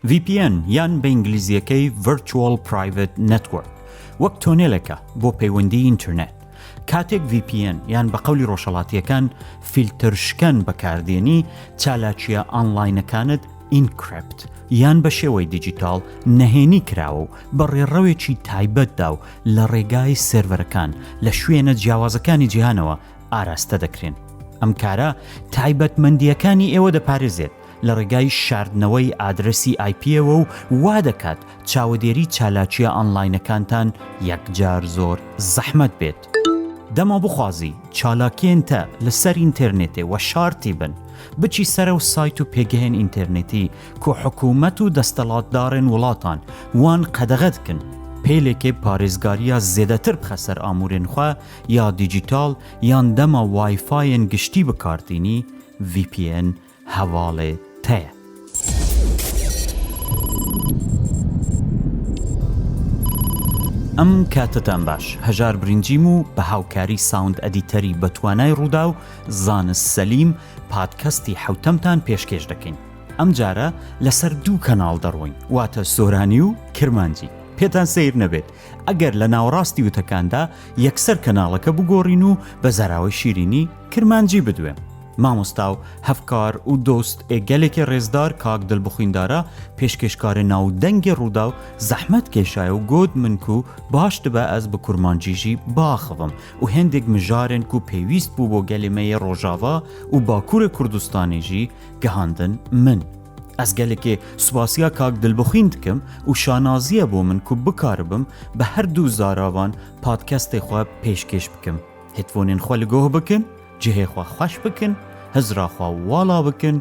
VPN یان بە ئینگلیزییەکەی Virtual Private Network وەک تۆنێلێکە بۆ پەیوەندی ئینتەرنێت. کاتێک VPN یان بە قەولی ڕۆژهەڵاتییەکان فیلتەرشکەن بەکاردێنی، چالاکییە ئانلاینەکانت encrypt یان بە شێوەی دیجیتاڵ نەهێنی کراوە و بە ڕێڕەوێکی تایبەتدا و لە ڕێگای سێرڤەرەکان لە شوێنە جیاوازەکانی جیهانەوە ئاراستە دەکرێن. ئەم کارە تایبەتمەندییەکانی ئێوە دەپارێزێت لە ڕێگای شاردنەوەی ئادرەسی ئایپییەوە و وا دەکات چاوەدێری چالاکییە ئانلاینەکانتان یەکجار زۆر زەحمەت بێت. دەما بخوازی چالاکیێن تە لە سەر ئینتێرنێتێ وەشارتی بن، بچی سەرەو سایت و پێگەهێن ئینتێرنێتی کو حکوومەت و دەستەڵاتدارێن وڵاتان وان قەدەغە دکن، پێلێکێ پارێزگارییا زێدەتر بخە سەر ئاموورێن خوە یا دیجیتاڵ یان دەما وایفایێن گشتی بکارتینی، VPN هەڤاڵێ تەیە. ئەم کاتەتان باش، هەژار برنجیم و بە هاوکاری sound editor ی بەتوانای ڕووداو زانست سەلیم پادکەستی حەوتەمتان پێشکێش دەکەین. ئەمجارە لەسەر دوو کەناڵ دەڕۆین واتە سۆرانی و کرمانجی. پێتان سەیر نەبێت ئەگەر لە ناوەڕاستی وتەکاندا یەکسەر کەناڵەکە بگۆڕین و بە زاراوەی شیرینی کرمانجی بدوێم. مامۆستا و هەڤکار و دۆست ئێ گەلێکێ ڕێزدار کاک دلبخوین دارا پێشکێشکارێ ناودەنگێ ڕووداو زەحمەت کێشایە و گۆت من کو باش دبە ئەز بە کورمانجی ژی باخڤم و هێندێک مژارێن کو پێویست بوو بۆ گەلێ مە یێ ڕۆژاڤا و باکوورێ کوردستانێ ژی گەهاندن من. ئەز گەلێکێ سوپاسیا کاک دلبخوین دکم و شانازیە بۆ من کو بکاربم بە هەر دوو زاراڤان پادکەستێ خوە پێشکێش بکم. هێدفۆنێن خوە لە گۆه بکن، جهێ خوە خوەش بکن، هزرا خوە واڵا بکن،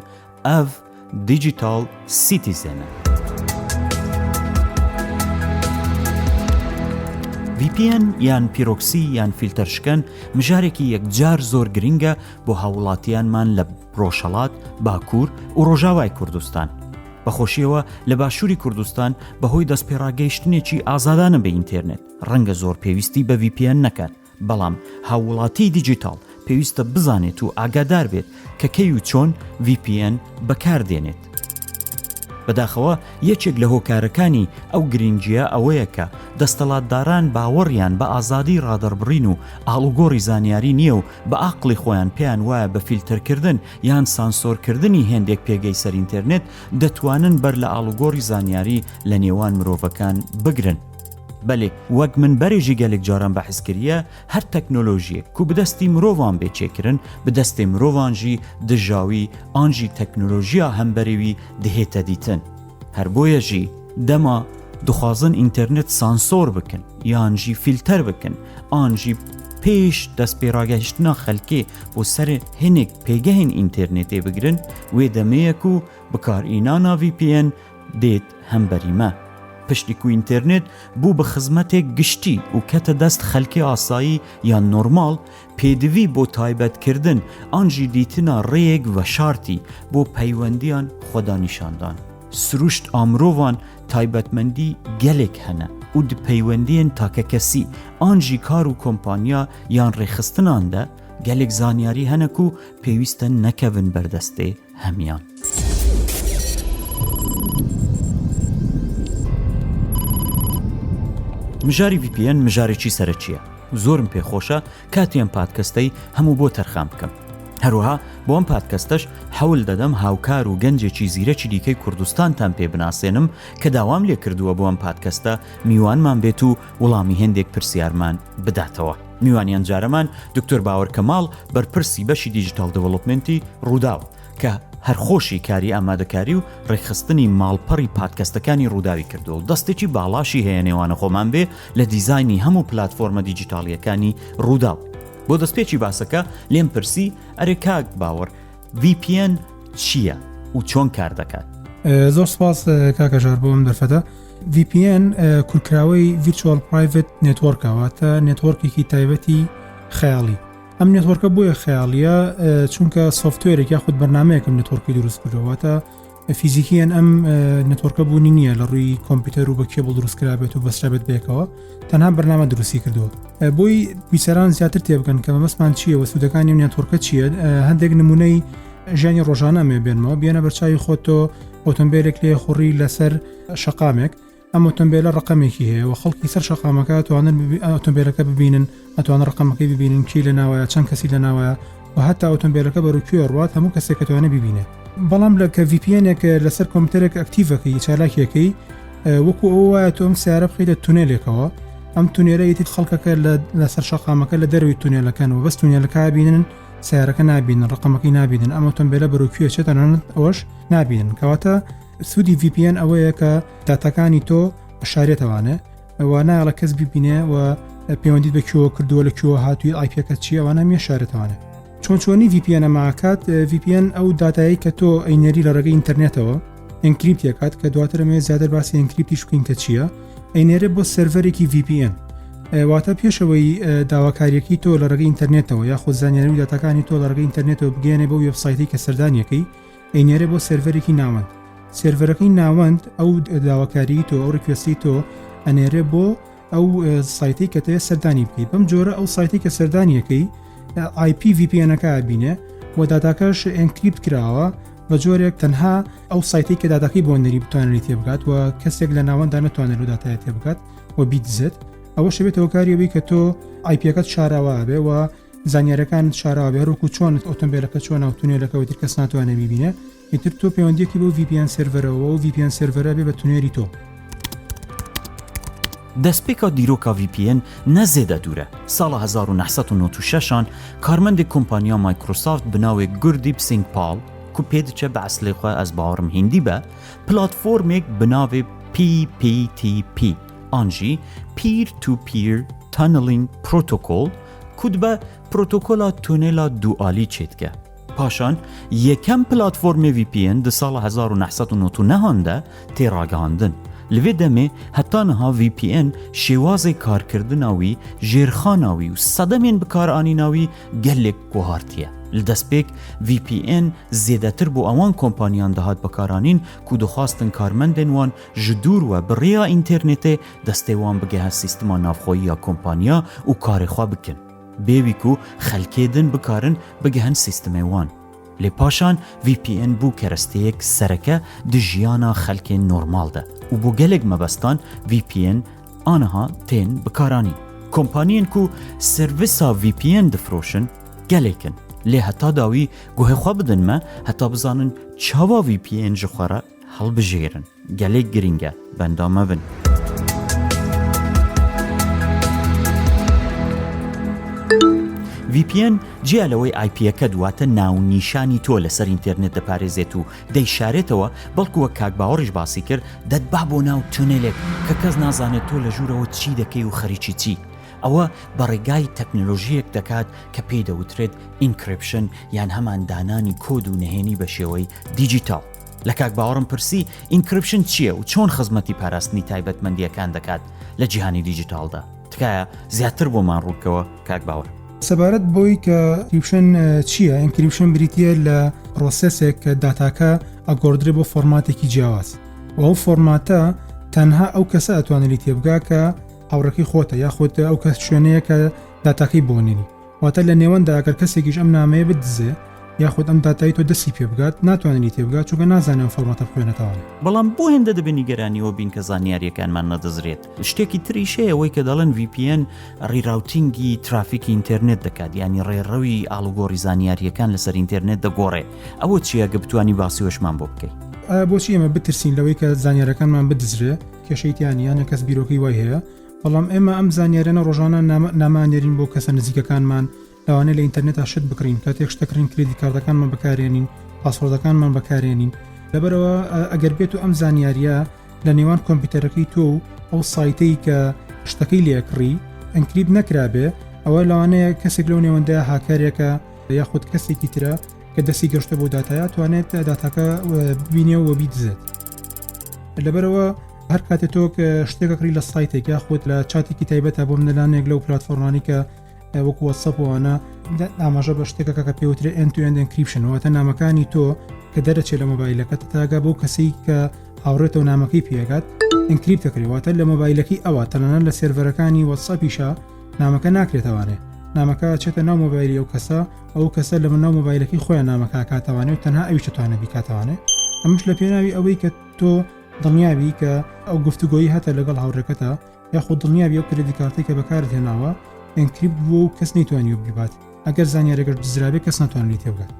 ئەڤ Digital Citizen ە. VPN یان پیرۆکسی یان فیلتەرشکەن مژارێکی یەکجار زۆر گرنگە بۆ هاووڵاتیانمان لە ڕۆژهەڵات، باکوور و ڕۆژاوای کوردستان. بەخۆشیەوە لە باشووری کوردستان بەهۆی دەستپێڕاگەیشتنێکی ئازادانە بە ئینتێرنێت، ڕەنگە زۆر پێویستی بە VPN نەکات، بەڵام هاووڵاتیی دیجیتاڵ پێویستە بزانێت و ئاگادار بێت کە کەی و چۆن VPN بەکار دێنێت. بەداخەوە یەکێک لە هۆکارەکانی ئەو گرنگییە ئەوەیە کە دەستەڵاتداران باوەڕیان بە ئازادیی ڕادەڕبڕین و ئاڵوگۆڕی زانیاری نییە و بە ئاقڵی خۆیان پێیان وایە بە فیلتەرکردن یان سانسۆرکردنی هێندێک پێگەی سەر ئینتێرنێت دەتوانن بەر لە ئاڵوگۆڕی زانیاری لە نێوان مرۆڤەکان بگرن. بەلێ وەک من بەرێژی گەلێک جاران بەحس کریە هەر تەکنۆلۆژیەک کو بدەستی مرۆڤان بێ چێکرن بدەستێ مرۆڤان ژی دژاوی ئان ژی تەکنۆلۆژیا هەمبەرێوی دهێتە دیتن هەر بۆیە ژی دەما دخوازن ئینتەرنێت سانسۆر بکن یان ژی فیلتەر بکن ئان ژی پێش دەست پێ ڕاگەهیشتنا خەلکێ بۆ سەر هینێک پێگەهێن ئینتەرنێتێ بگرن وێ دەمێیە کو بکارئینانا VPN دێت هەمبەری مە. پشتی کو ئینتێرنێت بوو بە خزمەتێک گشتی و کەتە دەست خەلکی ئاسایی یان نۆرماڵ، پێدڤی بۆ تایبەت کردن ئانژی دیتنا ڕێیەک ڤەشارتی بۆ پەیوەندیان خوەدا نیشاندان. سروشت ئا مرۆڤان تایبەتمەندی گەلێک هەنە و د پەیوەندیێن تاکەکەسی ئانژی کار و کۆمپانیا یان ڕێکخستنان دە گەلێک زانیاری هەنە کو پێویستە نەکەڤن بەردەستێ هەمیان. مژاری VPN مژارێکی سەرەکییە زۆرم پێخۆشە کاتی ئەم پادکەستەی هەموو بۆ تەرخان بکەم. هەروەها بۆ ئەم پادکەستەش حەول دەدەم هاوکار و گەنجێکی زیرەکی دیکەی کوردستانتان پێ بناسێنم کە داوام لێ کردووە بۆ ئەم پادکەستە میوانمان بێت و وڵامی هێندێک پرسیارمان بداتەوە. میوانی ئەمجارەمان دکتۆر باوەر کەماڵ بەرپرسی بەشی digital development ی ڕووداو کە هەر خۆشی کاری ئامادەکاری و ڕێکخستنی ماڵپەڕی پادکەستەکانی ڕووداوی کردووە و دەستێکی باڵاشی هەیە نێوانە خۆمان بێ لە دیزاینی هەموو پلاتفۆرمە دیجیتاڵییەکانی ڕووداو. بۆ دەستپێکی باسەکە لێم پرسی ئەرێ کاک باوەڕ VPN چییە و چۆن کار دەکات؟ زۆر سپاس کاک هەژار بۆ ئەم دەرفەتە. VPN کورتکراوەی Virtual Private Network ە، واتە نێتوەرکێکی تایبەتی خەیاڵی. ئەم نێتوەرکە بۆیە خەیاڵیە چونکە سۆفتوێرێک یاخود بەرنمەیەکم نێتوەرکی دروست کردووە، واتە فیزیکیەن ئەم نێتوەرکە بوونی نییە لە ڕووی کۆمپیوتەر و بە کێبڵ دروست کرابێت و بەسرابێت بێکەوە، تەنها بەرنامە دروستی کردووە. بۆی بیسەران زیاتر تێبگەن کە مەبەستمان چییە و سوودەکانی ئەم نێتوەرکە چییە، هەندێک نمونەی ژیانی ڕۆژانە ئەمێ بێنمەوە. بێنە بەرچاوی خۆت تۆ. ئۆتۆمبیلێک لێ خوڕی لەسەر شەقامێک ئەم ئۆتۆمبیلە ڕقەمێکی هەیە و خەڵکی سەر شەقامەکە توانن ئۆتۆمبیلەکە ببینن ئەتوان ڕقەمەکەی ببینن کی لە ناوەیە چەند کەسی لە ناوەیە و هەتا ئۆتۆمبیلەکە بەرو کوێ ڕوات هەموو کەسێک کە توانێت ببینێ بەڵام لە کە VPN ێک لەسەر کۆمپیوتەرێک active ەکەی چالاکیەکەی وەکو ئەو وایە تۆ ئەم سیارە بخەیتە تونێلێکەوە ئەم تونێلە ئیتر خەڵکەکە لەسەر شەقامەکە لە دەروی تونێلەکەن و بەس تونێلەکە بینن سیارەکە نابینن ڕقەمەکەی نابینن ئەم ئۆتۆمبیلە بەرەو کوێ چێت تەنانەت ئەوەش نابینن کەواتە سوودی VPN ئەوەیە کە داتاکانی تۆ ئەشارێتەوانێ و نایەڵە کەس ببینێ و پەیوەندیت بە کوێوە کردووە لە کوێوە هاتووی IP ەکە چییە ئەوانە میشارێتەوانێ چۆن چۆنی VPN ئەماکات VPN ئەو داتایی کە تۆ ئەینێری لە ڕێگەی ئینتەرنێتەوە encrypt ەکات کە دواتر ئەمەوێت زیاتر باسی encrypt یش بکەین کە چییە ئەینێرێ بۆ سێرڤەرێکی VPN واتە پێشەوەی داواکاریەکەی تۆ لە ڕێگەی ئینتەرنێتەوە یاخود زانیاری و داتاکانی تۆ لە ڕێگەی ئینتەرنێتەوە بگەێنێ بۆ وێبسایتی کە سەردانیەکەی ئەینێرێ بۆ سێرڤەرێکی ناوەند سێرڤەرەکەی ناوەند ئەو داواکاریی تۆ ئەو request ی تۆ ئەنێرێ بۆ ئەو سایتەی کە تەیە سەردانی بکەیت بەم جۆرە ئەو سایتی کە سەردانیەکەی IP VPN ەکە بینێ و داتاکەش encrypt کراوە بە جۆرێک تەنها ئەو سایتی کە داتاکەی بۆ نەری بتوانێت تێبگات و کەسێک لە ناوەندا نەتوانێت لەو داتایە تێبگات و بیدزێت ئەوە شەبێتە هۆکاری ئەوەی کە تۆ IP ەکەت شاراوە بێ و زانیارەکانت شاراوە بێ هەروەکو چۆن ئۆتۆمبیلەکە چۆن و تونێلەکە تر کەس ناتوانێت بیبینێ ئیتر تۆ پەیوەندیەکی بەو VPN سێرڤەرەوە و VPN سێرڤەرە بێ بە تونێری تۆ. دەستپێکا دیرۆکا VPN نە زێدە دوورە، ساڵا 1996 ئان کارمەندێ کۆمپانیا مایکرۆسافت bi navê Gurdeep Singh Pall ku pê diçe bi eslê xwe ez bawerim hîndî be, platformêk bi navê PPTP an jî Peer to Peer Tunneling Protocol ku dibe protokola tunela dualî çêdike. پاشان یەکەم پلاتفۆرمێ VPN di sala 1999 an de tê ragihandin. Li vê demê heta niha VPN şêwazê karkirina wî, jêrxana wî û sedemên bikaranîna wî gelek guhartiye. Li destpêk VPN zêdetir bo ewan kompaniyan dihat bikaranîn ku dixwastin karmendên wan ji dûr we bi rêya înternetê destê wan bigehe sîstima navxweyî ya kompaniya û karê xwe bikin. Bêwî ku xelkê din bikarin bigihin sîstemê wan. Lê paşan VPN bû keresteyek sereke di jiyana xelkên normal de û bo gelek mebestan VPN aniha tên bikaranîn. Kompaniyên ku servîsa VPN difiroşin gelek in. Lê heta dawî guhê xwe bidin me heta bizanin çawa VPN ji xwe re Hilbijêrin. Gelek girîng e. Benda me bin. VPN جیا لەوەی IP ەکەت واتە ناونیشانی تۆ لەسەر ئینتێرنێت دەپارێزێت و دەیشارێتەوە، بەڵکو وەک کاک باوەڕیش باسی کرد دەتبا بۆ ناو تونێلێک کە کەس نازانێت تۆ لە ژوورەوە چی دەکەی و خەریکی چی. ئەوە بە ڕێگای تەکنەلۆژییەک دەکات کە پێی دەوترێت encryption یان هەمان دانانی کۆد و نهێنی بە شێوەی دیجیتاڵ. لە کاک باوەڕم پرسی encryption چییە و چۆن خزمەتی پاراستنی تایبەتمەندییەکان دەکات لە جیهانی دیجیتاڵدا؟ تکایە زیاتر بۆمان ڕوونکەوە کاک باوەڕ. سەبارەت بەوەی کە encryption چییە، encryption بریتییە لە process ێک کە داتاکە ئەگۆڕدرێ بۆ فۆرماتێکی جیاواز و ئەو فۆرماتە تەنها ئەو کەسە ئەتوانێت لێی تێبگا کە هاوڕێکەی خۆتە یاخود ئەو کەس شوێنەیە کە داتاکەی بۆ نێری. واتە لە نێوەندا ئەگەر کەسێکیش ئەم نامەیە بدزێ یاخود ئەم داتای تۆ دەستی پێ بگات ناتوانێت لێی تێبگات چونکە نازانێ ئەم فۆرماتە بخوێنێتەوە. بەڵام بۆ هێندە دەبێ نیگەرانیەوە بین کە زانیاریەکانمان نەدزرێت؟ شتێکی تریش هەیە ئەوەی کە دەڵێن VPN rerouting ی ترافیکی ئینتێرنێت دەکات یانی ڕێڕەوی ئاڵوگۆڕی زانیاریەکان لەسەر ئینتێرنێت دەگۆڕێ ئەوە چیە گە بتوانی باسی وەشمان بۆ بکەی؟ ئایا بۆچی ئێمە بترسین لەوەی کە زانیارەکانمان بدزرێ؟ کێشەی تیا نییە هەنێ کەس بیرۆکەی وای هەیە بەڵام ئێمە ئەم زانیاریانە ڕۆژانە نامە ئەنێرین بۆ کەسە نزیکەکانمان، لەوانەیە لە ئینتەرنێتا شت بکڕین، کاتێک شت دەکڕین credit card ەکانمان بەکارێنین، password ەکانمان بەکارێنین، لەبەرئەوە ئەگەر بێت و ئەم زانیاریە لە نێوان کۆمپیوتەرەکەی تۆ و ئەو سایتەی کە شتەکەی لێکڕی encrypt نەکرابێ ئەوە لەوانەیە کەسێک لەو نێوەندە هاکەرێکە یاخود کەسێکی ترە کە دەستی گەشتە بۆ داتایە توانێت داتاکە ببینێ و بیدزێت لەبەرەوە هەر کاتێ تۆ شتێک ئەکڕی لە سایتێک یاخود لە چاتێکی تایبەتە بۆ منەلانێک لەو پلتفۆرمانی کە وەکو وەتسەپ وانە ئاماژە بە شتێکەکە کە پێوترێ end to end encryption واتە نامەکانی تۆ کە دەرەچێت لە مۆبایلەکەت تاگا بۆ کەسی کە هاوڕێتەوە نامەکەی پێگات encrypt دەکرێت واتە لە مۆبایلەکەی ئەوە تەنانەت لە سێرڤەرەکانی وەتسەپیشە نامەکە ناکرێتەوانێ نامەکە چێتە ناو مۆبایلی ئەو کەسە ئەو کەسە لە ناو مۆبایلەکەی خۆیان نامەکە کاتەوانێ و تەنها ئەویش دەتوانێت بیکاتەوانێ. ئەمەش لە پێناوی ئەوەی کە تۆ دڵنیابی کە ئەو گفتوگۆی هەتە لەگەڵ هاوڕێکەتە یاخود دڵنیابی ئەو credit card ەی کە بەکارت هێناوە encrypt بووە و کەس نەیتوانیوە بیبات ئەگەر زانیارەکەش دزرابێ کەس ناتوانێت لێی تێبگات.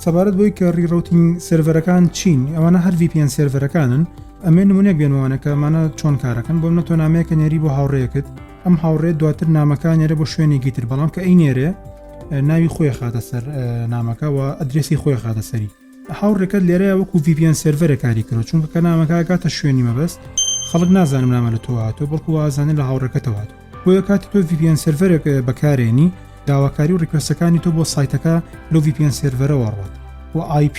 سەبارەت بۆی کە rerouting server ەکان چین ئەوانە هەر VPN server ەکانن ئەمێ نمونێک بێنمەوانە کە ئەمانە چۆن کارەکەن بۆ منە تۆ نامەیەکە نێری بۆ هاوڕێیەکت ئەم هاوڕێ دواتر نامەکە نێرە بۆ شوێنێکی تر بەڵام کە ئەی نێرێ ناوی خۆی خاتە سەر نامەکە و ئەدرێسی خۆی خاتە سەری هاوڕێکەت لێرەیە وەکو VPN server ە کاری کردوە چونکە کە نامەکە ئەگاتە شوێنی مەبەست خەڵک نازانم نامە لە تۆ هاتووە بەڵکو وازانێت لە هاوڕێکەتەوە هاتووە بۆیە کاتی تۆ VPN server ێک بەکارێنی داواکاری و request ەکانی تۆ بۆ سایتەکە لەو VPN server ەوە ڕوات و IP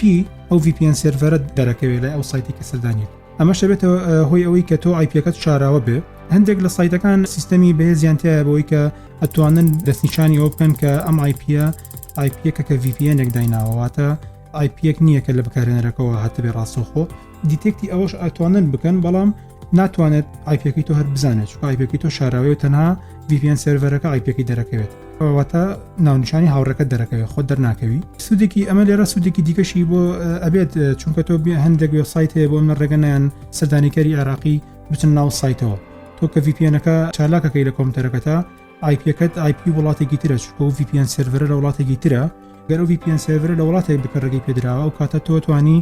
ئەو VPN server ە دەرەکەوێت لای ئەو سایتی کە سەردانیت ئەمەش دەبێتە هۆی ئەوەی کە تۆ IP ەکەت شاراوە بێ هەندێک لە سایتەکان سیستەمی بەهێزیان تایە بەوەی کە ئەتوانن دەستنیشانی ئەوە بکەن کە ئەم IP ە IP ەکە کە VPN ێک دایناوە واتە IP ەک نییە کە لە بەکارهێنەرەکەەوە هاتبێ ڕاستەوخۆ detect ی ئەوەش ئەتوانن بکەن بەڵام ناتوانێت IP ەکەی تۆ هەر بزانێت چونکە IP ەکەی تۆ شاراوەیە و تەنها VPN server ەکە IP ەکەی دەرەکەوێت واتە ناونیشانی هاوڕێکەت دەرەکەوێت خۆت دەرناکەوی سوودێکی ئەمە لێرە سوودێکی دیکەشی بۆ ئەبێت چونکە تۆ هەندێک وێبسایت هەیە بۆ منە ڕێگە نایەن سەردانیکەری عێراقی بچن ناو سایتەوە تۆ کە VPN ەکە چالاکەکەی لە کۆمپیوتەرەکەتا IP ەکەت IP وڵاتێکی ترە چونکە ئەو VPN server ە لە وڵاتێکی ترە گەر ئەو VPN server ە لە وڵاتێک بکە ڕێگەی پێدراوە ئەو کاتە تۆ توانی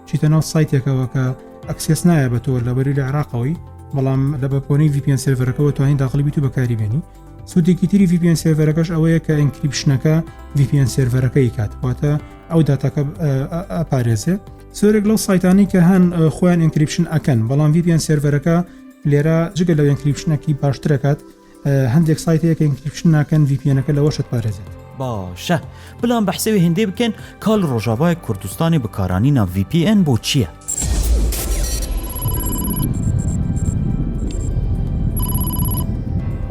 چیتە ناو سایتێکەوە کە access نایە بە تۆ لەبەری لە عێراقەوەی بەڵام لە بە پۆنەی VPN server ەکەوە توانی داخلی بیت و بەکاری بێنی سوودێکی تری VPN server ەکەش ئەوەیە کە encryption ەکە VPN server ەکە کات واتە ئەو داتاکە ئەپارێزێ زۆرێک لەو سایتانەی کە هەن خۆیان encryption ئەکەن بەڵام VPN server ەکە لێرە جگە لەو encryption ەکی باشترەکات هەندێک سایت هەیە کە encryption ناکەن VPN ەکە لەوەشت پارێزێت. باشە بلام بەحسێ وێ هندێ بکەن کا لە ڕۆژاڤای کوردستانێ بکارانینا VPN بۆ چیە؟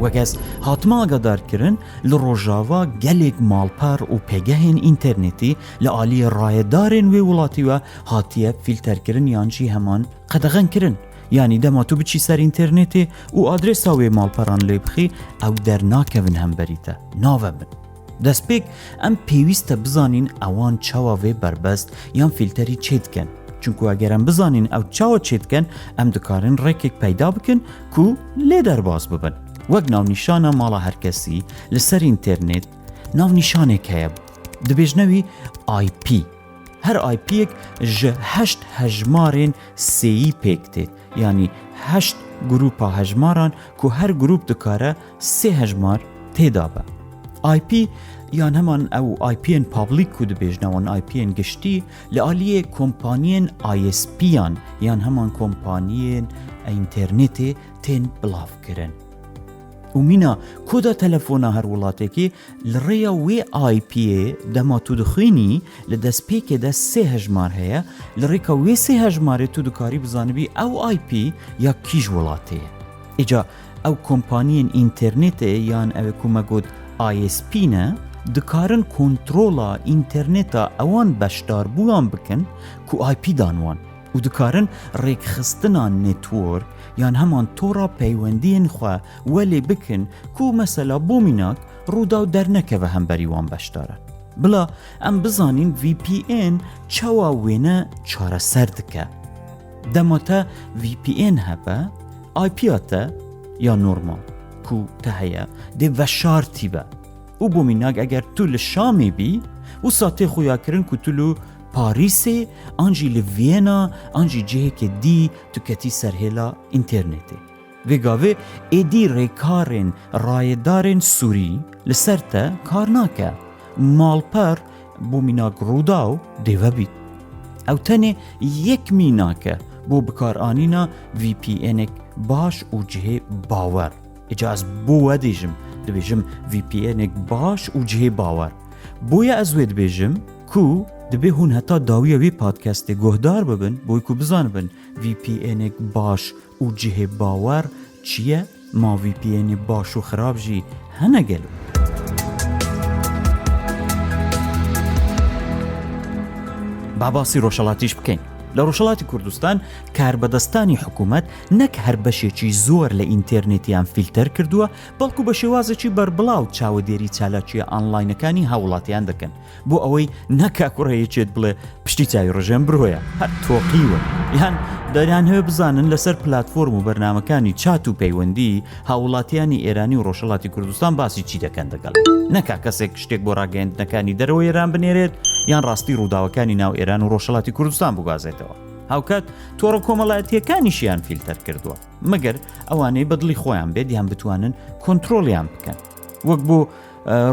وەک ez hatime agadarkirin li Rojava gelek malper û pêgehên înternetî li aliyê rayedarên wê welatî we hatiye fîlterkirin yan jî heman qedexenkirin. Yanî dema tu biçî ser înternetê û adresa wê malperan lê bixî ew dernakevin hemberî te, navebin. Destpêk em pêwîst e bizanîn ewan çawa vê berbest yan fîlterî çêdikin. Çunku eger em bizanîn ew çawa çêdikin em dikarin rêkek peyda bikin ku lê derbas bibin. Wek navnîşana mala her kesî li ser înternêt navnîşanêk heye dibêjne wî IP. Her IP-yek ji heşt hejmarên sêyî pêk tê, yanî heşt grûpa hejmaran ku her grûp dikare sê hejmar têda be. IP yan heman ew IP-yên public ku dibêjne wan IP-yên giştî li aliyê kompaniyên ISP-yan yan heman kompaniyên înternetê tên bilavkirin. Û mîna koda telefona her welatêkê li rêya wê IP-ê dema tu dixwînî li destpêkê de sê hejmar heye, li rêka wê sê hejmarê tu dikarî bizanibî ew IP ya kîj welatê ye. Îca ew kompaniyên înternetê yan ew ê ku me got ISP ne, dikarin kontrola înterneta ewan beşdarbûyan bikin ku IP dan wan. Û dikarin rêkxistina network yan heman tora peywendiyên xwe welê bikin ku mesela bo mînak Rûdaw dernekeve hemberî wan beşdaran. Bila em bizanîn VPN çawa wêne çareser dike. Dema te VPN hebe, IP-ya te ya normal ku te heye dê veşartî be. Û bo mînak eger tu li Şamê bî, wisa tê xuyakirin ku tu li Parîsê an jî li Viyena an jî cihekê dî tu ketî ser hêla înternetê. Vê gavê êdî rêkarên rayedarên Sûrî li ser te kar nake. Malper bo mînak Rûdaw dê vebît. Ew tenê yek mînak e bo bikaranîna VPN-ek baş û cihê bawer. Îca ez bo we dêjim, dibêjim VPN-ek baş û cihê bawer. Boye ez wê dibêjim ku dibê hûn heta dawiya wê podcastê guhdar bibin boy ku bizanibin VPN-ek baş û cihê bawer çi ye, ma VPN-ê baş û xirab jî hene gelo? Ba basî rojhelatî jî bikeyn. لە ڕۆژهەڵاتی کوردستان کاربەدەستانی حکوومەت نەک هەر بەشێکی زۆر لە ئینتێرنێتیان فیلتەر کردووە، بەڵکو بە شێوازێکی بەربڵاو چاوەدێری چالاکییە ئانلاینەکانی هاووڵاتیان دەکەن بۆ ئەوەی نەکا کوڕە یەکێت بڵێ پشتی چاوی ڕژێم برۆیە هەر تۆقیون یان دەیانهەوێ بزانن لەسەر پلاتفۆرم و بەرنامەکانی چات و پەیوەندی هاووڵاتیانی ئێرانی و ڕۆژهەڵاتی کوردستان باسی چی دەکەن دەگەڵ نەکا کەسێک شتێک بۆ ڕاگەیەندنەکانی دەرەوەی ئێران بنێرێت یان ڕاستی ڕووداوەکانی ناو ئێران و ڕۆژهەڵاتی کوردستان بگوازێتەوە هاوکات تۆڕە کۆمەڵایەتیەکانیشیان فیلتەر کردووە مەگەر ئەوانەی بەدڵی خۆیان بێت یان بتوانن کۆنتترۆلیان بکەن وەک بۆ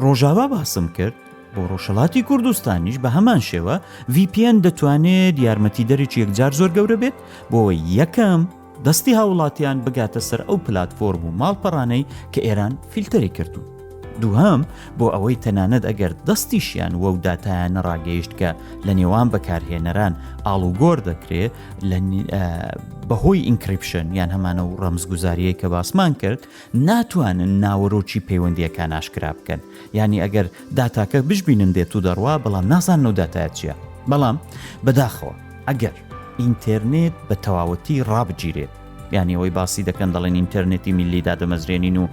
ڕۆژاوا باسم کرد بۆ ڕۆژهەڵاتی کوردستانیش بە هەمان شێوە VPN دەتوانێت یارمەتیدەرێکی یەکجار زۆر گەورە بێت بۆ یەکەم دەستی هاوڵاتیان بگاتە سەر ئەو پلاتفۆرم و ماڵپەڕانەی کە ئێران فیلتەری کردوون. دووهەم، بۆ ئەوەی تەنانەت ئەگەر دەستیشیان وەو داتایانە ڕاگەیشت کە لە نێوان بەکارهێنەران ئاڵوگۆر دەکرێ لە بەهۆی encryption یان هەمانە و ڕەمزگوزاریەی کە باسمان کرد ناتوانن ناوەرۆکی پەیوەندیەکان ئاشکرا بکەن یانی ئەگەر داتاکە بشبینن دێت و دەڕوا بەڵام نازانن ئەو داتایە چییە بەڵام بەداخەوە ئەگەر ئینتێرنێت بە تەواوەتی ڕابگیرێت یانی ئەوەی باسی دەکەن دەڵێن ئینتەرنێتی میللی دادەمەزرێنین و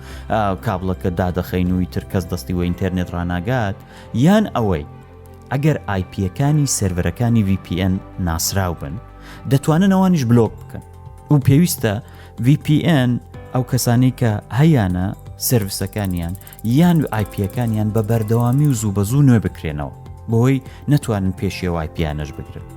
کابڵەکە دادەخەین و ئیتر کەس دەستی وە ئینتەرنێت ڕاناگات یان ئەوەی ئەگەر ئایپیەکانی سێرڤەرەکانی VPN ناسراو بن دەتوانن ئەوانیش بلۆک بکەن و پێویستە VPN ئەو کەسانەی کە هەیانە سێرڤسەکانیان یان ئایپیەکانیان بە بەردەوامی و زوو بە زوو نوێ بکرێنەوە بۆی نەتوانن پێشیەوە ئایپیانەش بگرن.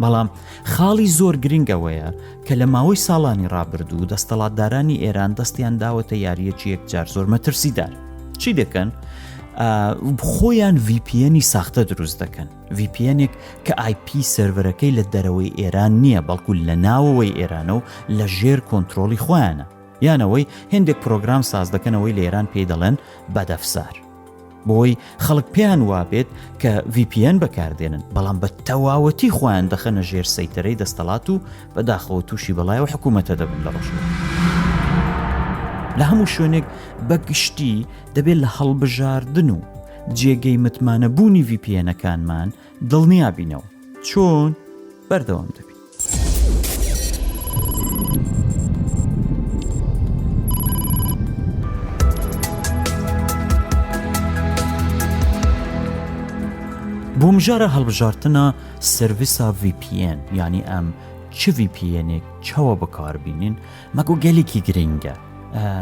بەڵام خاڵی زۆر گرنگ ئەوەیە کە لە ماوەی ساڵانی ڕابردوو دەستەڵاتدارانی ئێران دەستیان داوەتە یاریەکی یەکجار زۆر مەترسیدار. چی دەکەن؟ خۆیان VPN ی ساختە دروست دەکەن. VPN ێک کە IP سێرڤەرەکەی لە دەرەوەی ئێران نییە بەڵکو لە ناوەوەی ئێرانە و لە ژێر کۆنترۆڵی خۆیانە. یان ئەوەی هێندێک پرۆگرام ساز دەکەن ئەوەی لە ئێران پێی دەڵێن بەدەفسار. بۆی خەڵک پێیان وابێت کە VPN بەکاردێنن بەڵام بە تەواوەتی خۆیان دەخەنە ژێر سەیتەرەی دەستەڵات و بەداخەوە تووشی بەڵای و حکوومەتە دەبن لە ڕۆژ. لە هەموو شوێنێک بە گشتی دەبێت لە هەڵبژاردن و جێگەی متمانە بوونی VPN-ەکانمان دڵنیا بینەوە. چۆن؟ بەردەوام دەبین. بۆ مژارە هەڵبژارتنە سرویسا VPN یانی ئەم چ VPN-ێک چاوە بەکاربینین مەگۆ گەلێکی گرنگە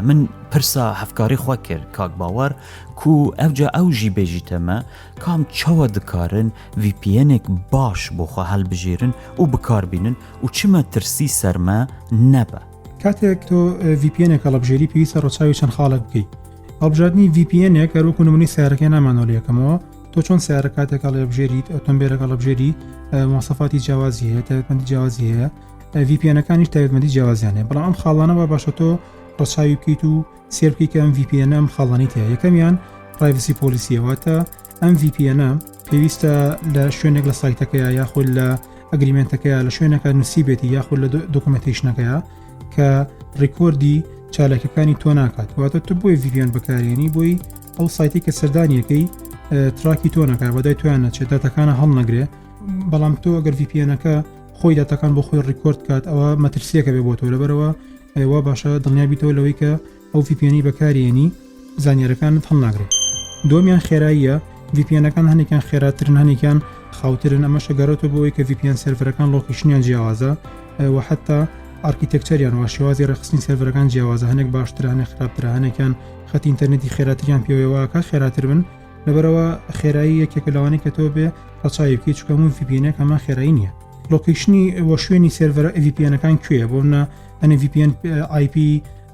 من پرسا هەفکاری خوا کرد کاک باوەڕ کو ئەوجا ئەو ژی بێژیتەمە کام چاوە دکارن VPN-ێک باش بۆ خوا هەلبژێرن و بکاربینن و چ مەترسی سەرمە نەبە. کاتێک تۆ VPN ێک هەڵبژێری پێویستە ڕەچاوی چەند خاڵێک بکەی. هەڵبژاردنی VPN ێک هەر وەکو نمونەی سیارەکەی نامانەوە لە یەکەمەوە تۆ چۆن سیارە کاتێک هەڵێبژێریت ئۆتۆمبیلەکە هەڵبژێری مواسەفاتی جیاوازی هەیە تایبەتمەندی جیاوازی هەیە VPN ەکانیش تایبەتمەندی جیاوازیان هەیە بەڵام ئەم خاڵانە وا باشە تۆ ڕەچاوی بکەیت و سێر بکەیت کە ئەم VPN ئەم خاڵانەی تیا یەکەمیان privacy policy ە واتە ئەم VPN پێویستە لە شوێنێک لە سایتەکەیە یاخود لە agreement ەکەیە لە شوێنەکە نووسیبێتی یاخود لە documentation ەکەیە کە record ی چالاکەکانی تۆ ناکات واتە تۆ بۆی VPN بەکارێنی بۆی ئەو سایتی کە سەردانیەکەی track ی تۆ نەکات بەدای تویان نەچێت داتەکانە هەڵنەگرێ بەڵام تۆ ئەگەر VPN ەکە خۆی داتەکان بۆ خۆی record کات ئەوە مەترسیەکە بێ بۆ تۆ لەبەرەوە وا باشە دڵنیابیتەوە لەوەی کە ئەو VPN ی بەکارێنی زانیارەکانت هەڵناگرێت دووەمیان خێراییە VPN ەکان هەنێکیان خێراترن هەنێکیان خاوترن ئەمەش ئەگەڕێتەوە بۆ ئەوەی کە VPN سێرڤەرەکان location یان جیاوازە و حتا architecture یان و شێوازی ڕێکخستنی سێرڤەرەکان جیاوازە هەنێک باشترە هەنێک خراپترە هەنێکیان خەتی ئینتەرنێتی خێراتریان پێوەیە واکە خێراتر بن لەبەرەوە خێرایی یەکێکە لەوانەی کە تۆ بێ ڕەچاوی بکەیت چونکە هەموو VPN ێک هەمان خێرایی نییە location ی و شوێنی سێرڤەرە VPN ەکان کوێیە بۆ منە ئەنێ VPN IP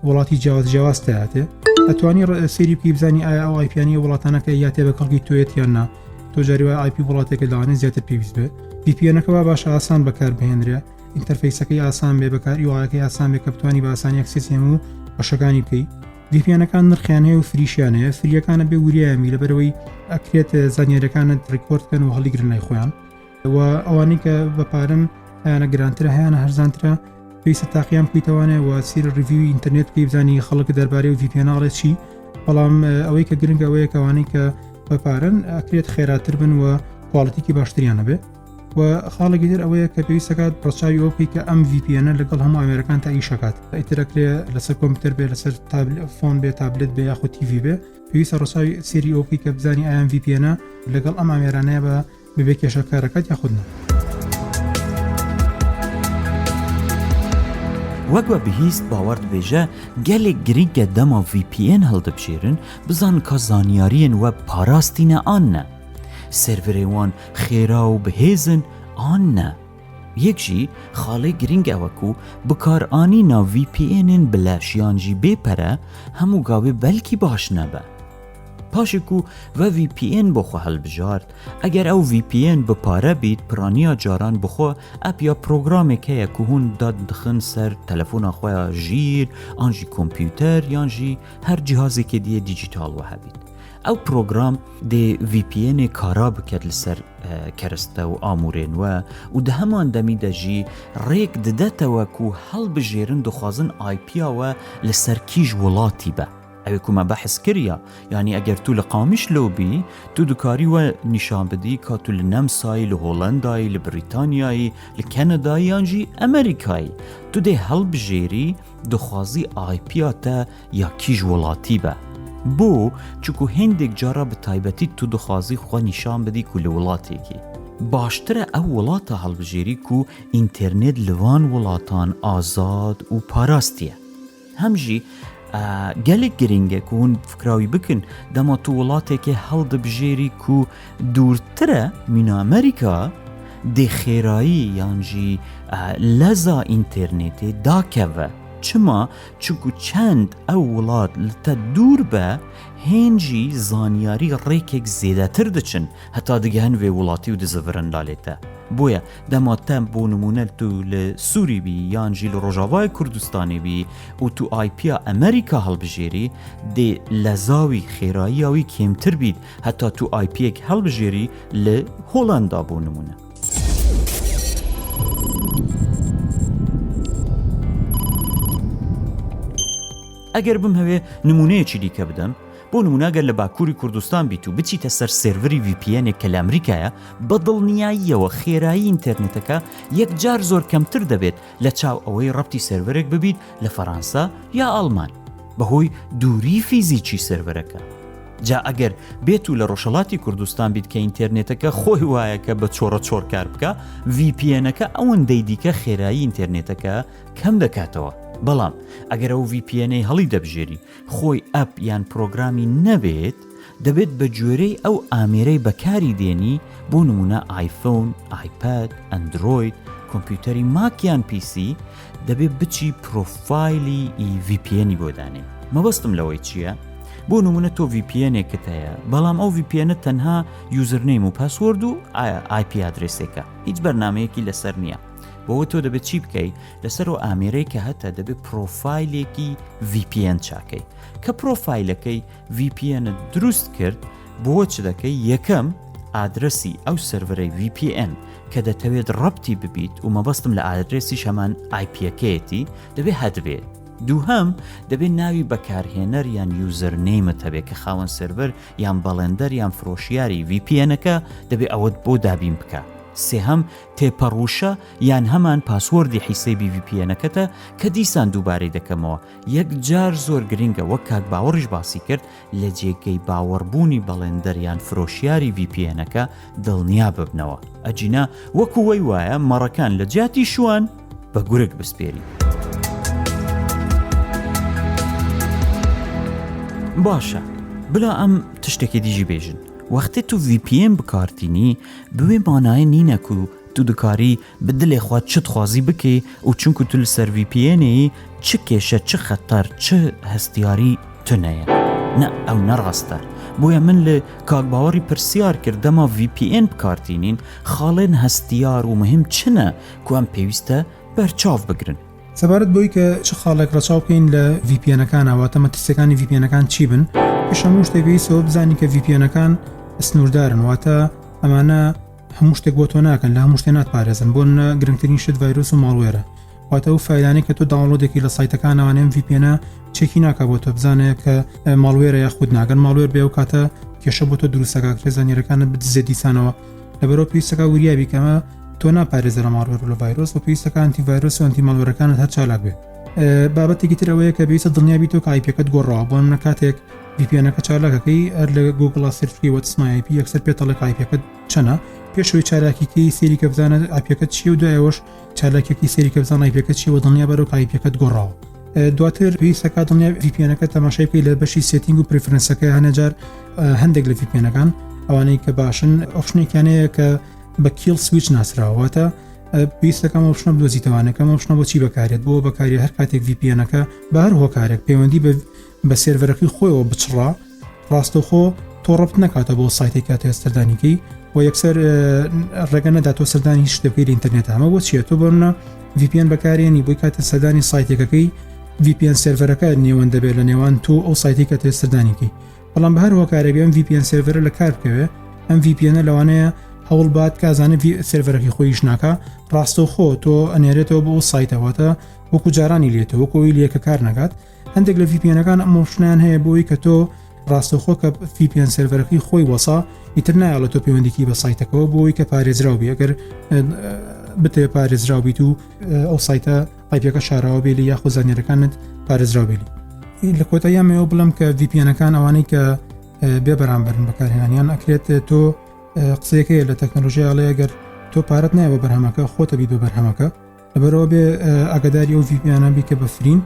وڵاتی جیاواز جیاواز تیااتێ ئەتوانی سەیری بکەی بزانی ئایا ئەو IP یانی وڵاتانەکە یا تێ بە کەڵکی تۆیەت یان نا تۆ جاری وایە IP وڵاتێکە لەوانەیە زیاتر پێویست بێ VPN ەکە وا باشە ئاسان بەکار بهێنرێ interface ەکەی ئاسان بێ بەکار UI ەکەی ئاسان بێ کە بتانی بە ئاسانی access ی هەموو بەشەکانی بکەی VPN ەکان نرخیان هەیە و free شیان هەیە free یەکانە بێ وریایەمی لەبەرەوەی ئەکرێت زانیاریەکانت record کەن و هەڵیگرن لای خۆیان و ئەوانەی کە بە پارەن هەیانە گرانترە هەیانە هەرزانترە پێویستە تاقییان بکەیتەوانێ و سیر review ی ئینتەرنێت بکەی بزانی خەڵک دەربارەی و VPN ئەڵێ چی بەڵام ئەوەی کە گرنگە ئەوەیە کەوانەی کە بە پارەن ئەکرێت خێراتر بن و quality ێکی باشتریان هەبێ. و خاڵێکی تر ئەوەیە کە پێویستەکات ڕەچاوی ئەوە بکەیت کە ئەم VPN لەگەڵ هەموو ئامێرەکان تا ئیشەکات ئیتر ئەکرێ لەسەر کۆمپیوتەر بێ لەسەر phone بێ تابلێت بێ یاخود TV بێ پێویستە ڕەچاوی سێری ئەوە بکەیت کە بزانی ئایا ئەم VPN لەگەڵ ئەم ئامێرانەیە بە بەبێ کێشە کارەکات یاخود نا. وەک وە بهیست باوەڕ دبێژە گەلێک گرینگە دەما VPN هەڵدبژێرن بزانن کا زانیاریێن وە پاراستینە ئان نە. سێرڤرێ وان خێرا و بهێزن ئان نە. یەک ژی خاڵێ گرینگ ئەوە کو بکارئانینا VPN ێن بلەش یان ژی بێ پەرە هەموو گاوێ بەلکی باش نەبە. پاشێ کو ڤە VPN بۆ خو هەلبژارد، ئەگەر ئەو VPN بە پارە بیت پرانیا جاران بخو app یا پرۆگرامێک هەیە کو هون دادخن سەر تەلەفۆنا خویا ژیر ئان ژی کۆمپیوتەر یان ژی هەر جیهازێکێ دیێ دیجیتاڵ وە هەبیت. ئەو پرۆگرام دێ VPN ێ کارا بکەت لەسەر کەرستە و ئامورێن وە و دە هەمان دەمی دە ژی ڕێک ددەتەوە کو هەڵبژێرن دخوازن IP یا وە لەسەر کیژ وڵاتی بە. ئەوێ کو مە بەحس کریا یانی ئەگەر تو لە قامیشلۆ بی تو دکاری وە نیشان بدی کا تو لە نەمسایی لە هۆڵەندایی لە بریتانیایی لە کەنەدایی یان ژی ئەمریکایی تو دێ هەڵبژێری دخوازی IP یا تە یا کیژ وڵاتی بە بۆ چکو هێندێک جارا بە تایبەتی تو دخوازی خوە نیشان بدی کو لە وڵاتێکی باشترە ئەو وڵاتە هەڵبژێری کو ئینتێرنێت لە وان وڵاتان ئازاد و پاراستیە. هەم ژی گەلێک گرنگە کو هون فکراوی بکن دەما تو وڵاتێکێ هەڵدبژێری کو دوورترە مینا ئەمریکا دێ خێرایی یان ژی لەزا ئینتێرنێتێ داکەڤە چما چونکو چەند ئەو وڵات لە تە دوور بە هێنجی زانیاری ڕێکێک زێدەتر دچن هەتا دگهن وێ وڵاتی و دزڤرن لالێ تە. بۆیە دەما تە بۆ نموونە تو لە سووری بی یان ژی لە ڕۆژاڤای کوردستانێ بی و تو IP یا ئەمریکا هەڵبژێری دێ لەزاوی خێراییا وی کێمتر بیت هەتا تو IP یەک هەڵبژێری لە هۆڵەندا بۆ نموونە. ئەگەر بمهەوێ نموونەیەکی دیکە بدەم، بۆ نموونە گەر لە باکووری کوردستان بیت و بچیتە سەر سێرڤری VPN ێک کە لە ئەمریکایە، بە دڵنیاییەوە خێرایی ئینتێرنێتەکە یەکجار زۆر کەمتر دەبێت لە چاو ئەوەی ڕەبتی سێرڤەرێک ببیت لە فەرانسە یا ئاڵمان بەهۆی دووری فیزیکی سێرڤەرەکە. جا ئەگەر بێت و لە ڕۆژهەڵاتی کوردستان بیت کە ئینتێرنێتەکە خۆی وایە کە بە چۆڕە چۆڕ کار بکا، VPN ەکە ئەوەندەی دیکە خێرایی ئینتێرنێتەکە کەم دەکاتەوە. بەڵام ئەگەر ئەو VPN ەی هەڵی دەبژێری خۆی app یان پرۆگرامی نەبێت، دەبێت بە گوێرەی ئەو ئامێرەی بەکاری دێنی، بۆ نموونە ئایفۆن، ئایپاد، ئەندرۆید، کۆمپیوتەری ماک یان PC، دەبێت بچی پرۆفایلی VPN ی بۆ دانێی. مەبەستم لەوەی چییە؟ بۆ نموونە تۆ VPN ێکت هەیە، بەڵام ئەو VPN ە تەنها username و password و IP address ێکە، هیچ بەرنامەیەکی لەسەر نییە. بۆوە تۆ دەبێت چی بکەی؟ لەسەر ئەو ئامێرەی کە هەتە دەبێت پرۆفایلێکی VPN چاکەی. کە پرۆفایلەکەی VPN ت دروست کرد بۆ چ دەکەی یەکەم ئادرەسی ئەو سێرڤەرەی VPN کە دەتەوێت ڕەبتی ببیت و مەبەستم لە ئادرێسیش هەمان IP یەکەیەتی دەبێت هەتبێت دووهەم دەبێت ناوی بەکارهێنەر یان username ت هەبێت کە خاوەن سێرڤەر یان بەڵێندەر یان فرۆشیاری VPN ەکە دەبێت ئەوەت بۆ دابین بکە سێهەم تێپەڕوشە یان هەمان password ی حیسێبی VPN ەکەتە کە دیسان دووبارەی دەکەمەوە یەکجار زۆر گرنگە وەک کاک باوەڕیش باسی کرد لە جێگەی باوەڕبوونی بەڵێندەر یان فرۆشیاری VPN ەکە دڵنیا ببنەوە ئەگینا وەکو وەی وایە مەڕەکان لە جیاتی شوان بە گورگ بسپێری. باشە بلا ئەم تشتێکی دیژی بێژن وەختێ تو VPN بکارتینی بوێ مانایە نینە کو تو دکاری بە دلێ خوە چ دخوازی بکەی و چونکو تو لە سەر VPN ێی چ کێشە چ خەتەر چ هەستیاری تونەیە نە ئەو نە ڕاستە بۆیە من لە کاک باوەڕی پرسیار کرد دەما VPN بکارتینین خاڵێن هەستیار و مهم چنە کو ئەم پێویستە بەرچاو بگرن. سەبارەت بەوەی کە چ خاڵێک ڕەچاو بکەین لە VPN ەکانا واتە مەترسیەکانی VPN ەکان چی بن پێش هەموو شتێک پێویستە ئەوە بزانین کە VPN ەکان سنووردارن واتە ئەمانە هەموو شتێک بۆ تۆ ناکەن لە هەموو شتێ ناتپارێزن بۆ نە گرنگترین شت ڤایرۆس و malware ە واتە ئەو فایلانەی کە تۆ download ێکی لە سایتەکانەوانێ ئەم VPN ە چێکی ناکا بۆ تۆ بزانێ کە malware ە یاخود ناگەن malware بێ ئەو کاتە کێشە بۆ تۆ دروستەکە کرێ زانیارەکانت بدزێ دیسانەوە لەبەرەوە پێویستەکە وریابی کەمە تۆ ناپارێزە لە malware و لە ڤایرۆس و پێویستەکە antivirus و anti malware ەکانت هەر چالاک بێ. بابەتێکی تر ئەوەیە کە پێویستە دڵنیا بیتەوە کە IP ەکەت گۆڕاوە. بۆ نمونە کاتێک VPN ەکە چالاکەکەی هەر لە گوگڵا search بکەی what's my IP یەکسەر پێت ئەڵێ کە IP ەکەت چەنە. پێشەوەی چالاکیکەی سەیری کە بزانە IP ەکەت چییە و دوایەوەش چالاکیەکەی سەیری کە بزانە IP ەکەت چییە و دڵنیا بەرەوە کە IP ەکەت گۆڕاوە. دواتر پێویستەکە دڵنیا VPN ەکە تەماشای بکەی لە بەشی setting و preference ەکە. هەنەجار هەندێک لە VPN ەکان ئەوانەی کە باشن option ێکیان هەیە کە بە kill switch ناسراوە، واتە پێویستەکەم option ە بدۆزیتەوانەکەم option ە بۆچی بەکارێت بۆ بەکاری هەر کاتێک VPN ەکە بە هەر هۆکارێک پەیوەندی بە بە سێرڤەرەکەی خۆیەوە بچڕا ڕاستەوخۆ تۆ ڕەبت نەکاتە بۆ سایتێک کە تۆ سەردانیکەی و یەکسەر ڕێگە نەدا تۆ سەردانی هیچ شتێک بکەی لە ئینتەرنێت. ئەمە بۆ چییە؟ تۆ بۆنە VPN بەکارێنی بۆی کاتە سەردانی سایتێکەکەی VPN سێرڤەرەکە نێوەند دەبێت لە نێوان تۆ ئەو سایتی کە تۆ سەردانیکەی، بەڵام بە هەر هۆکارێک ئەم VPN سێرڤەرە لە کار بکەوێ ئەم VPN لەوانەیە هەوڵ بات کازانە سێرڤەرەکەی خۆیش ناکا ڕاستەوخۆ تۆ ئەنێرێتەوە بۆ ئەو سایتەوەتە وەکو جارانی لێتەوە وەکو ئەوی لێکە کار نەکات. هەندێک لە VPN ەکان ئەم option ەیان هەیە بۆی کە تۆ ڕاستەوخۆ کە VPN سێرڤەرەکەی خۆی وەسا ئیتر نایەڵێت تۆ پەیوەندیکی بە سایتەکەەوە بۆی کە پارێزراو بی ئەگەر بتەوێ پارێزراو بیت و ئەو سایتە IP ەکە شاراوە بێلی یاخود زانیارەکانت پارێزراو بێلی. لە کۆتاییامەوە بڵم کە VPN ەکان ئەوانەی کە بێ بەرامبەرن بەکارهێنانیان ئەکرێت تۆ قسەیەکەیە لە تەکنەلۆژیا ئەڵێ ئەگەر تۆ پارەت نایە بە بەرهەمەکە خۆتە بیت بە بەرهەمەکە. لەبەرەوە بێ ئاگاداری ئەو VPN انە بی کە بە free ن.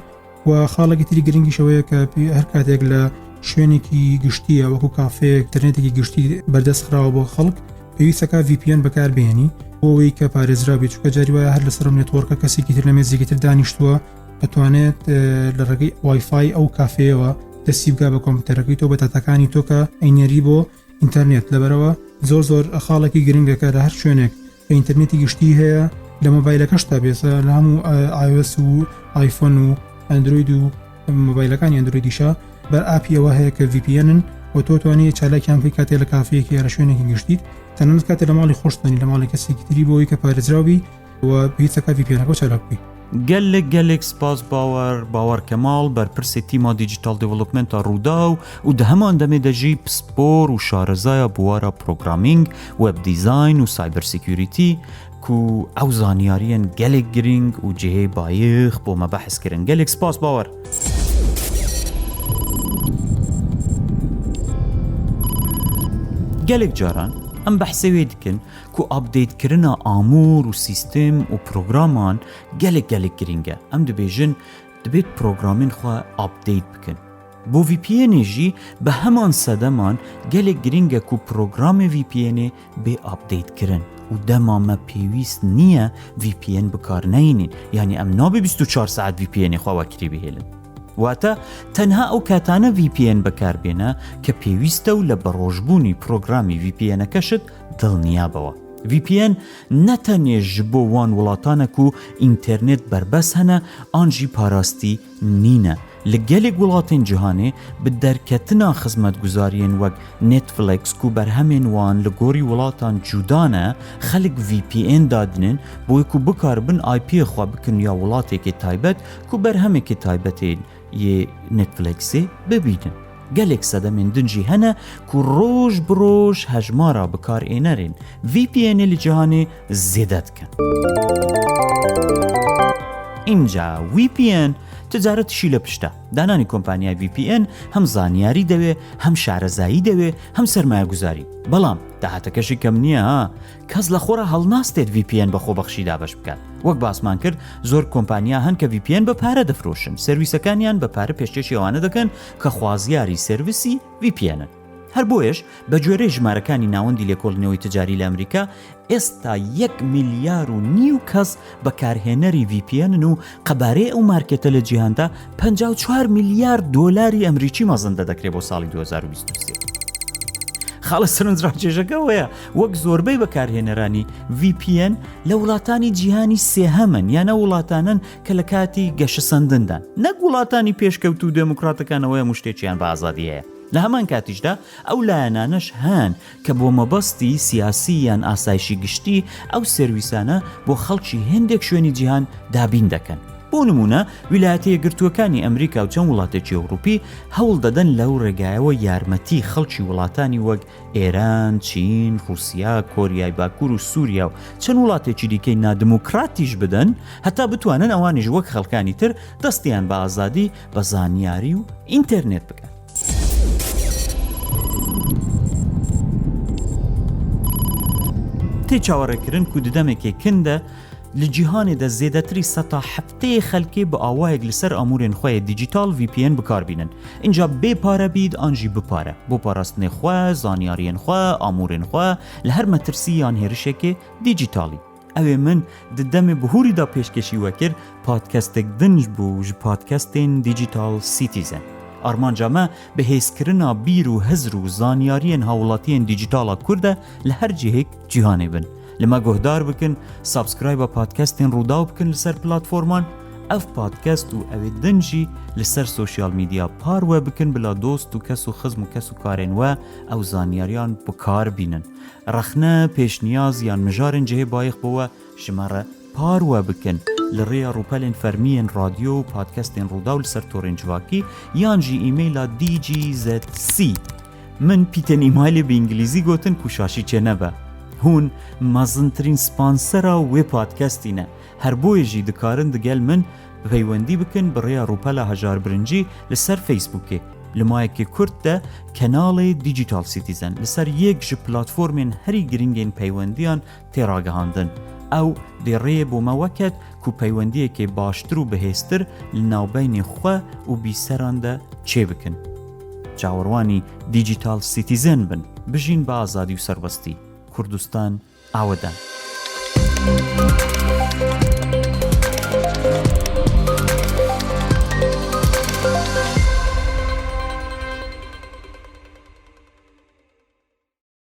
و خاڵێکی تری گرنگیشەوەیە کە هەر کاتێک لە شوێنێکی گشتیە وەکو کافەیەک ئینتەرنێتێکی گشتی بەردەست خراوە بۆ خەڵک پێویستەکە VPN بەکاربێنی بۆ ئەوەی کە پارێزراو بێت، چونکە جاری وایە هەر لەسەر ئەم network ە کەسێکی تر لە مێزێکی تر دانیشتووە دەتوانێت لە ڕێگەی وایفای ئەو کافەیەوە دەستی بگا بە کۆمپیوتەرەکەی تۆ بە داتاکانی تۆ کە ئەینێری بۆ ئینتەرنێت. لەبەرەوە زۆر زۆر خاڵێکی گرنگە کە لە هەر شوێنێک کە ئینتەرنێتی گشتی هەیە لە مۆبایلەکەشتا بێسە لە هەموو iOS و ئایفۆن و ئەندروید و مۆبایلەکانی ئەندرویدیشە بەر app ی ئەوە هەیە کە VPN ن و تۆ توانی چالاکیان بکەی کاتێ لە کافەیەکی یا لە شوێنێکی گشتیت، تەنانەت کاتێ لە ماڵی خۆشتانی لە ماڵی کەسێکی تری بۆ ئەوەی کە پارێزراو بی و پێویستەکە VPN ەکە چالاک بکەی. گەلێک گەلێک سپاس باوەر باوەر کەماڵ بەرپرسێ تیما digital development ا ڕووداو و دە هەمان دەمێ دە ژی پسپۆر و شارەزایا بوارا programming، web design و cyber security کو ئەو زانیاریەن گەلێک گرینگ و جێهێ بایخ بۆ مە بەحس کرن. گەلێک سپاس باوەر. گەلێک جاران ئەم بەحسێ وێ دکن کو update کرنا ئامور و سیستم و پرۆگرامان گەلێک گەلێک گرینگە. ئەم دبێژن دبێت پرۆگرامێن خوە update بکن. بۆ VPN ێ ژی بە هەمان سەدەمان گەلێک گرینگە کو پرۆگرامێ VPN ێ بێ update کرن و دەما مە پێویست نییە VPN بکار نەینین، یانی ئەم نابێ 24 ساعت VPN ێ خوە وەکری بهێلن. واتە تەنها ئەو کاتانە VPN بەکار بێنە کە پێویستە و لە بەڕۆژبوونی پرۆگرامی VPN ەکەشت دڵنیابەوە. VPN نە تەنێ ژ بۆ وان وڵاتانە کو ئینتێرنێت بەربەس هەنە ئان ژی پاراستی نینە. لە گەلێک وڵاتێن جیهانێ bi derketina xizmetguzariyên wek Netflix ku berhemên wan li gorî welatan cuda ne, xelk VPN dadinin bo ku bikaribin IP-yê xwe bikin ya welatêkê taybet ku berhemekê taybetê yê Netflixê bibînin. Gelek sedemên din jî hene ku roj bi roj hejmara bikarênerên VPN-ê li cîhanê zêde dikin. ئینجا VPN تجارەتیشی لە پشتە. دانانی کۆمپانیای VPN هەم زانیاری دەوێ، هەم شارەزایی دەوێ، هەم سەرمایەگوزاری. بەڵام داهاتەکەشی کەم نییە ها. کەس لە خۆڕا هەڵناستێت VPN بە خۆبەخشی دابەش بکات. وەک باسمان کرد زۆر کۆمپانیا هەن کە VPN بە پارە دەفرۆشن، سێرڤیسەکانیان بە پارە پێشکێشی ئەوانە دەکەن کە خوازیاری سێرڤسی VPN ن. هەر بۆیەش بە گوێرەی ژمارەکانی ناوەندی لێکۆڵینەوەی تجاری لە ئەمریکا، ئێستا یەک ملیار و نیو کەس بەکارهێنەری VPN ن و قەبارەی ئەو مارکێتە لە جیهاندا 54 ملیار دۆلاری ئەمریکی مەزەندە دەکرێت بۆ ساڵی 2023. خاڵە سەرنجڕاکێشەکە ئەوەیە وەک زۆربەی بەکارهێنەرانی VPN لە وڵاتانی جیهانی سێهەمن یان ئەو وڵاتانەن کە لە کاتی گەشەسەندندان نەک وڵاتانی پێشکەوتوو و دێموکراتەکان ئەوەیە هەموو شتێکیان بە ئازادی هەیە. لە هەمان کاتیشدا ئەو لایەنانەش هەن کە بۆ مەبەستی سیاسی یان ئاسایشی گشتی ئەو سێرویسانە بۆ خەڵکی هێندێک شوێنی جیهان دابین دەکەن. بۆ نموونە ویلایەتە یەکگرتووەکانی ئەمریکا و چەند وڵاتێکی ئەوروپی هەوڵ دەدەن لەو ڕێگایەوە یارمەتی خەڵکی وڵاتانی وەک ئێران، چین، ڕوسیا، کۆریای باکوور و سووریا و چەند وڵاتێکی دیکەی نادموکراتیش بدەن هەتا بتوانن ئەوانیش وەک خەڵکانی تر دەستیان بە ئازادی بە زانیاری و ئینتێرنێت بگات. تێ چاوەڕێکردن کو ددەمێکێ کندە لە جیهانێ دە زێدەتری سەتا هەفتێ خەلکێ بە ئاوایەک لەسەر ئامورێن خوەێ دیجیتاڵ VPN بکار بینن ئینجا بێ پارە بیت ئانژی بپارە بۆ پاراستنێ خوە زانیاریێن خوە ئامورێن خوە لە هەر مەترسی یان هێرشێکێ دیجیتاڵی ئەوێ من د دەمێ بهوری دا پێشکێشی وە کرد پادکەستێک دنج بوو ژ پادکەستێن دیجیتاڵ سیتیزن ئارمانجا مە بەهێزکرنا بیر و هزر و زانیاریێن هاووڵاتیێن دیجیتاڵا کوردە لە هەر جێهێک جیهانێ بن. لە مە گۆهدار بکن، سابسکرایبا پادکەستێن ڕووداو بکن لەسەر پلاتفۆرمان، ئەڤ پادکەست و ئەوێ دن ژی لەسەر سۆشیال میدیا پاروە بکن بلا دۆست و کەس و خزم و کەس و کارێن وە ئەو زانیاریان بکار بینن. ڕەخنە، پێشنیاز یان مژارێن جێهێ بایخ بۆ وە ژ مە ڕە پاروە بکن لە ڕێیا ڕووپەلێن فەرمیێن ڕادیۆ و پادکەستێن ڕووداو لەسەر تۆرێن جڤاکی یان ژی ئیمەیلا DGZC. من پیتێن ئیمایلێ بە ئینگلیزی گۆتن کو شاشی چێ نەبە. هوون مەزنترین سپانسەرا وێ پادکەستینە، هەر بۆیە ژی دکارن دگەل من پەیوەندی بکن بە ڕێیا ڕووپەلا هەژار برنجی لە سەر فەیسبووکێ. لە مایەکێ کورت دە کەناڵێ دیجیتاڵ سیتیزەن لە سەر یەک ژ پلاتفۆرمێن هەری گرنگێن پەیوەندیان تێ ڕاگەهاندن. ئەو دێ ڕێ بۆ مە وەکەت کو پەیوەندیەکێ باشتر و بەهێزتر لە ناوبەینێ خوە و بیسەران دە چێ بکن. چاوەڕوانی دیجیتاڵ سیتیزێن بن. بژین بە ئازادی و سەربەستی. کوردستان ئاوەدان.